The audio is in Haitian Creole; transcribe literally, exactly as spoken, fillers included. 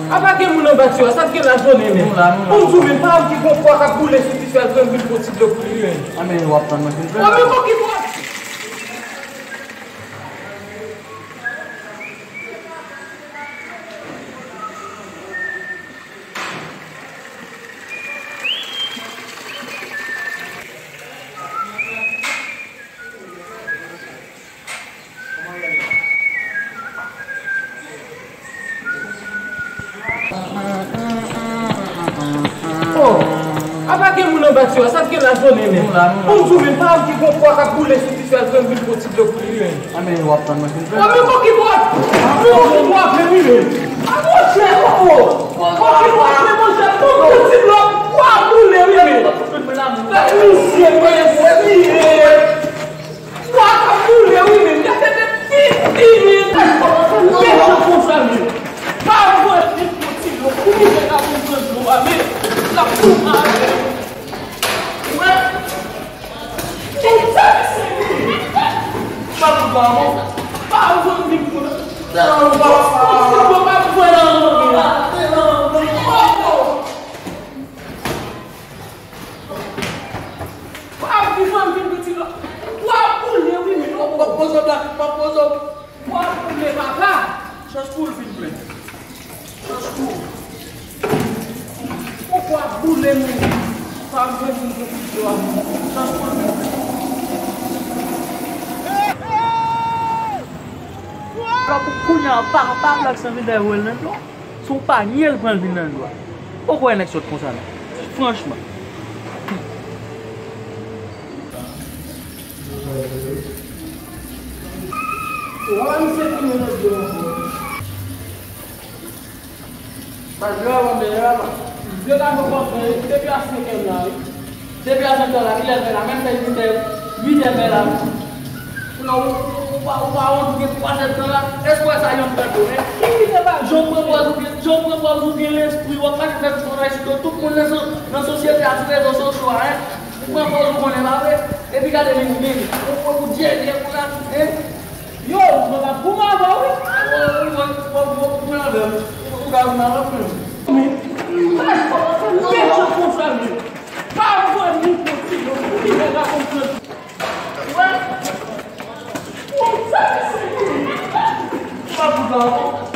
Apa gen moun anba ti a, sa t gen lajounen menm. Nou la, nou la. Pou m di w menm, pa m ki gon pwa k ap boule sou ti sèl, fè m vin pran ti dlo pou li menm. A, men w ap tann mwen fin fè. Mwen menm, bon, ki pwa? Oh, apa gen moun anba ti a, sa t gen lajounen menm. Nou la, nou la. Pou m di w menm, pa m ki gon pwa k ap boule sou ti sèl, fè m vin pran ti dlo pou li menm. A, men w ap tann mwen fin fè. Mwen menm, bon, ki pwa? Mwen ki pwa, men wi menm. A, monchè, oh, oh. Bon, ki pwa, men monchè, bon, bon, ti dlo, pwa boule wi menm. Fè misye, mesye. Pwa ka boule wi menm, gade de pipi menm. Kòman fè m pèdi konsa menm? Pa vre vin pou ti dlo, pou misye ka vin pran dlo a menm, l ap tou mare. Wè. Konsa misye vini. Pa pou pa bon. Pa vre vin pou ti dlo, pa vre nan. Pa ap di fanm vin piti lò. W ap boule wi menm. W ap poze w la, w ap poze w. W ap boule papa. Chans pou l vin plen. Chans pou ou. Ou w ap boule menm. Pa vin vin piti lò. Chans pou l vin plen. Alò pou kounye a, pa, pa blak san vin dèyè wè l nan dlo. Si w pa nye l, pran l vin nan dlo a. Poko wè nèg sòt konsa non. Franchman. Wè misye tounen nan dlo ankò. Malgre w ap wè m dèyè a, man. Vye gason konsa, depi a senk è la, wi. Depi a senk è la, kilè l fè la? Menm fè uit è, uit è fè la. Kounye a, ou, ou, ou pa, ou pa wont, ou gen twa zèdtan la. Èske w wè sa yonn tankou, en? Ki li te ba? Jan w pran pòz ou gen, jan w pran pòz ou gen lespri, w ap mache fè tout bagay sou do tout moun nan so-, nan sosyete a, sou rezo sosyo a, en? Ou pran pòz ou konnen pa vre? Epi gade menm, menm, ou, ou, ou dyè, dyè pou la, en? Yo, mwen pa pou m avè w, wi. Ou, ou, ou, ou, ou, ou pran avè m. Ou ka vin avè m menm. Men, pa kòmanse mete konsa, men. Pa vre ni konsi, yo. Ou ki fè la konprann. Wè. Konsa, se. Pa pou m avè w.